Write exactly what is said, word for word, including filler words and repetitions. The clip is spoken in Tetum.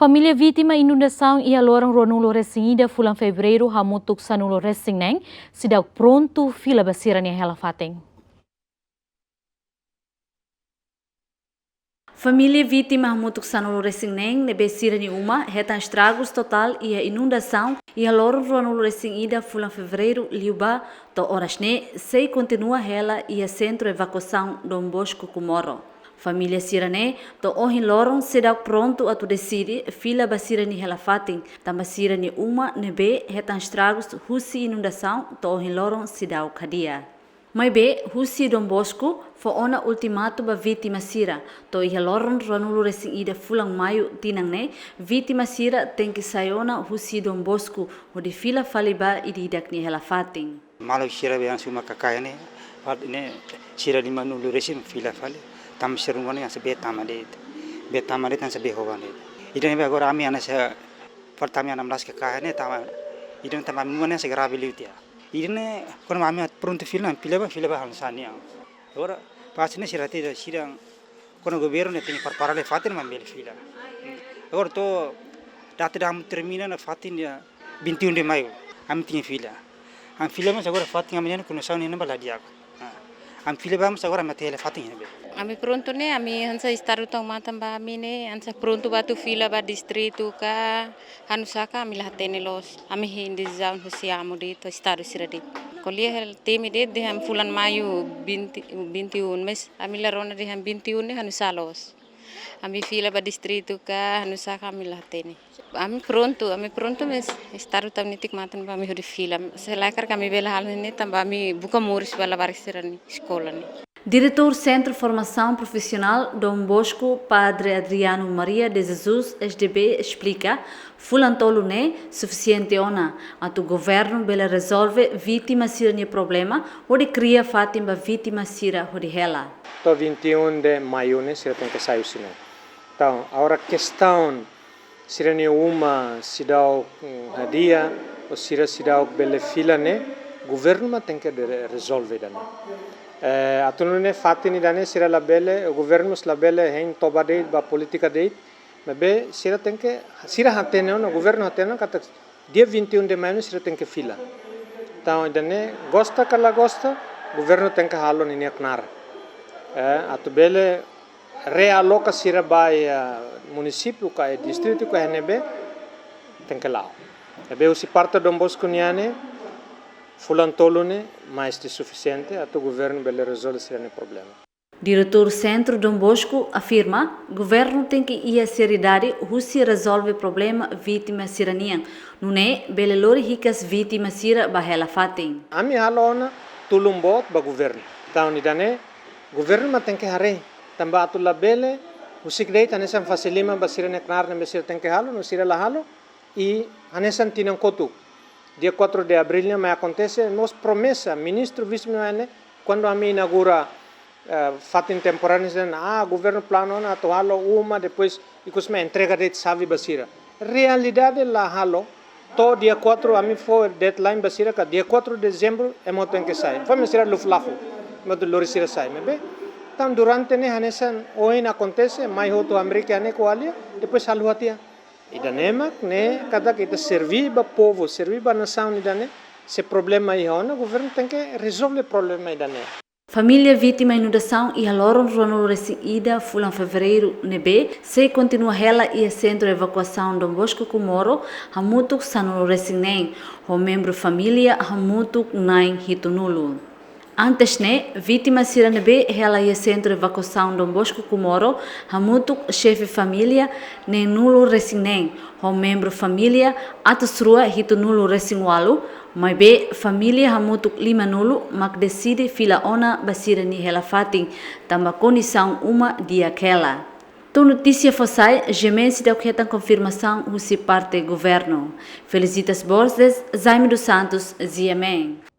Família vítima inundasaun iha loron ruanulu resin ida fulan Fevereiru hamutuk sanulu resin neen seidauk prontu fila ba sira-nia hela-fatin. Família vítima hamutuk sanulu resin neen ne'ebé sira-nia uma hetan estragus totál iha inundasaun iha loron ruanulu resin ida fulan Fevereiru liubá to'o oras ne'e sei kontinua hela iha Sentru Evakuasaun Dom Bosco Comoro. Família sira-ne'e to'o ohin loron seidauk prontu atu deside fila ba sira-nia hela-fatin, tanba sira-nia uma ne'ebé hetan estragus husi inundasaun to'o ohin loron seidauk hadi'a. Maibé, husi Dom Bosco fó ona ultimatu ba vítima sira, to'o iha loron ruanulu resin ida fulan Maiu tinan ne'e, vítima sira tenke sai ona husi Dom Bosco hodi fila fali ba ida-idak nia hela-fatin. Maluk sira be hanesan uma Kakahe ne'e, fali ne'e sira limanulu resin fila fali, tanba sira ruma ne'e hanesan bee tama de'it. Bee tama de'it hanesan bee hoban de'it. Ida-ne'e be agora ami hanesan, fali tama ami enam belas Kakahe ne'e tama, ida-ne'e tama ami uma ne'e hanesan grave liu tiha. Ida-ne'e, kuandu ami prontu fila, fila ba, fila ba hanesan ne'e. Agora, pas ne'e sira tida sira, kuandu governu ne'e tenke prepara hela-fatin mak bele fila. Agora to'o data ida ami termina ona fatin iha vinte e um de Maio, ami tenke fila. Ami fila mas agora fatin ami ne'e kondisaun ne'e ba la di'ak. Ah. Ami fila ba mas agora ami atu hela fatin ne'ebé. Ami prontu ne'e, ami hanesan estadu tau matan ba ami ne'e, hanesan prontu ba atu fila ba distritu ka, hanusá ka ami la hatene loos. Ami hein desizaun husi amu de'it, estadu sira de'it. Ko'alia hela temi de'it, dehan fulan Maiu vinte, vinte e um, mas ami la rona dehan vinte e um ne'e hanusá loos. Ami fila ba distritu ka, hanusá ka ami la hatene. Ami prontu, ami prontu mas estadu tau netik matan ba ami hodi fila. Se lae karik ami bele halo ne'e tanba ami buka moris ba labarik sira-nia eskola ne'e. Diretór Sentru Formasaun Profisionál Dom Bosco, Padre Adriano Maria de Jesus, S D B, esplika, fulan tolu ne'e sufisiente ona atu governu bele rezolve vítima sira-nia problema hodi kria fatin ba vítima sira hodi hela. To'o vinte e um de Maio ne'e sira tenke sai husi ne'e. Entaun, agora kestaun sira-nia uma seidauk, mm, hadi'a, ou sira seidauk bele fila ne'e, governu mak tenke de-, rezolve ida-ne'e. Eh, atu nune'e fatin ida-ne'e sira labele, governu mós labele hein toba de'it ba polítika de'it, maibé sira tenke, sira hatene ona, governu hatene ona katak dia vinte e um de Maio ne'e sira tenke fila. Entaun, ida-ne'e gosta ka la gosta, governu tenke halo ninia knaar. Eh, atu bele realoka sira ba iha munisípiu ka iha distritu ka iha ne'ebé, tenke la'o. Ne'ebé husi parte Dom Bosco nian ne'e, fulan tolu ne'e mais de sufisiente atu governu bele rezolve sira-nia problema. Diretór Sentru Dom Bosco afirma, governu tenke iha seriedade husi rezolve problema vítima sira-nian, nune'e bele lori hikas vítima sira ba hela fatin. Ami halo ona tulun boot ba governu. Entaun, ida-ne'e, governu mak tenke haree. Tanba atu labele, husik de'it hanesan fase liman ba sira-nia knaar ne'ebé sira tenke halo, no sira la halo, i hanesan tinan kotuk. Dia quatro de abril ne'e mai akontese, mós promesa, ministru vise mai ne'e, kuandu ami inaugura, eh, fatin temporáriu ne'e, ah, governu planu ona atu halo uma, depois, ikus mai entrega de'it xave ba sira. Realidade la halo, to'o dia quatro ami fó deadline ba sira ka dia quatro de dezembro ema hotu tenke sai. Fó ema sira luf-lafu, ema hotu lori sira sai. Maibé, entaun durante ne'e hanesan ohin akontese, mai hotu hamriik iha ne'e ko'alia, depois haluha tiha. Ida-ne'e mak ne'e katak ita serví ba povu, serví ba nasaun ida-ne'e, se problema iha ona, governu tenke rezolve problema ida-ne'e. Família vítima inundasaun iha loron ruanulu resin ida fulan Fevereiru ne'ebé sei kontinua hela iha Sentru Evakuasaun Dom Bosco Comoro hamutuk sanulu resin neen, ho membru família hamutuk na'in hitunulu. Antes ne'e, vítima sira ne'ebé hela iha Sentru Evakuasaun Dom Bosco Comoro hamutuk xefe família neenulu resin neen, ho membru família atus rua hitunulu resin ualu, maibé família hamutuk limanulu mak deside fila ona ba sira-nia hela fatin, tanba kondisaun uma di'ak hela. To'o notísia fó sai, G M N seidauk hetan konfirmasaun husi parte governu. Felicitas Borges, Jaime dos Santos, G M N.